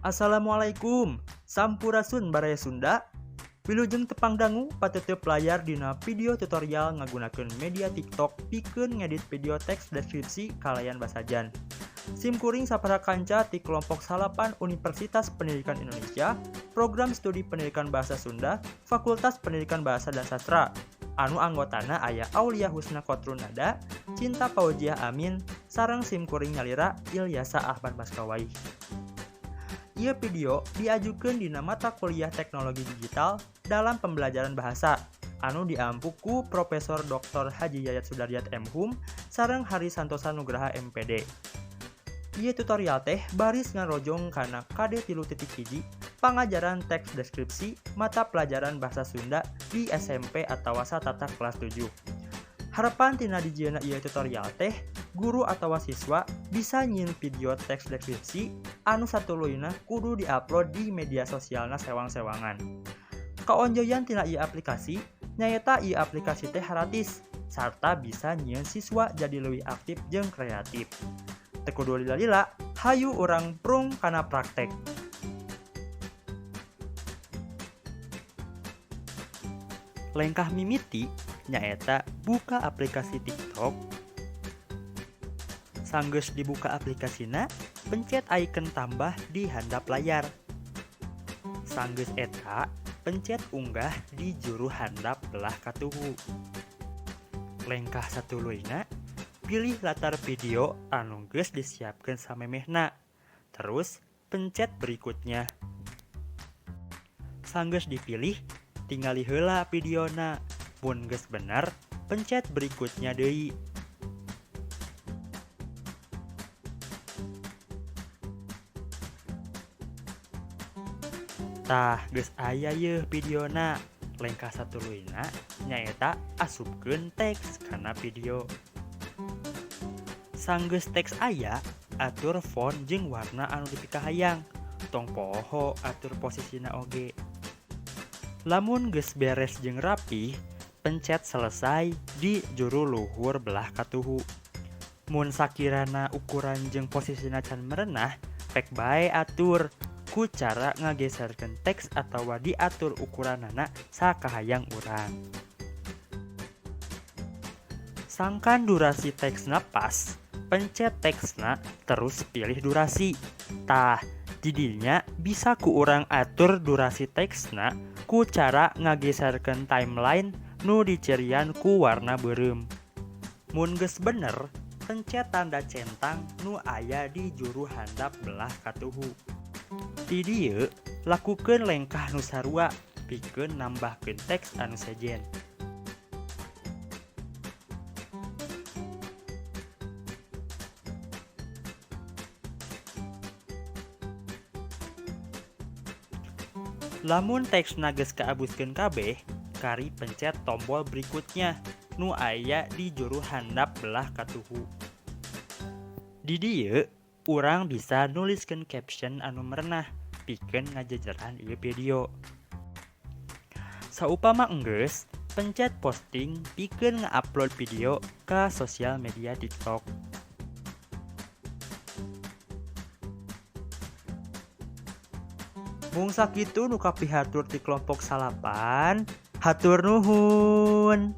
Assalamualaikum, Sampurasun Baraya Sunda. Wilujeng tepang dangu patetep layar dina video tutorial ngagunakeun media TikTok pikeun ngedit video teks deskripsi kalayan basajan. Sim kuring sapara kanca ti kelompok salapan Universitas Pendidikan Indonesia, Program Studi Pendidikan Bahasa Sunda, Fakultas Pendidikan Bahasa dan Sastra. Anu anggotana aya Aulia Husna Qotrunada, Cinta Paujiah Amin, sareng sim kuring nyalira Ilyasa Ahmad Maskawaih. Ieu video diajukeun dina mata kuliah Teknologi Digital dalam Pembelajaran Bahasa anu diampu ku Profesor Dr. Haji Yayat Sudaryat M.Hum sareng Hari Santosa Nugraha MPD. Ieu tutorial teh baris ngarojong kana KD 3.1 pangajaran teks deskripsi mata pelajaran Bahasa Sunda di SMP atawa satata kelas 7. Harapan tina dijieunna ieu tutorial teh guru atawa siswa bisa nyieun video teks deskripsi anu satuluyna kudu diupload di media sosialna sewang-sewangan. Kaonjoyan tina ieu aplikasi nyaeta ieu aplikasi teh gratis sarta bisa nyieun siswa jadi leuwih aktif jeung kreatif. Teu kudu lila-lila, hayu urang prung kana praktek. Lengkah mimiti nyaeta buka aplikasi TikTok. Sanggeus dibuka aplikasina, pencet icon tambah di handap layar. Sanggeus eta, pencet unggah di juru handap belah katuhu. Lengkah satuluyna, pilih latar video anu geus disiapkeun samemehna. Terus pencet berikutnya. Sanggeus dipilih, tingali heula videona. Mun geus bener, pencet berikutnya deui. Tah, geus aya yeuh videona. Lengkah satuluyna nyaeta asupkeun teks kana video. Sanggeus teks aya, atur font jeung warna anu dipikahayang. Tong poho atur posisina oge. Lamun geus beres jeung rapih, pencet selesai di juru luhur belah katuhu. Mun sakirana ukuran jeung posisina can merenah, pek bae atur ku cara ngageserkeun teks atawa diatur ukuranana sakahayang urang. Sangkan durasi teksna pas, pencet teksna terus pilih durasi. Tah, jadinya bisa ku urang atur durasi teksna ku cara ngageserkeun timeline nu dicirian ku warna beureum. Mun geus bener, pencet tanda centang nu aya di juru handap belah katuhu. Ti dieu, lakukeun lengkah nu sarua pikeun nambahkeun teks anu sejen. Lamun teksna geus kaabuskeun kabeh, kari pencet tombol berikutnya nu aya di juru handap belah katuhu. Di dieu, urang bisa nuliskeun caption anu merenah pikeun ngajejeran ieu video. Saupama enggeus, pencet posting pikeun nga-upload video ka sosial media TikTok. Mung sakitu nu kapihatur ti kelompok salapan, hatur nuhun.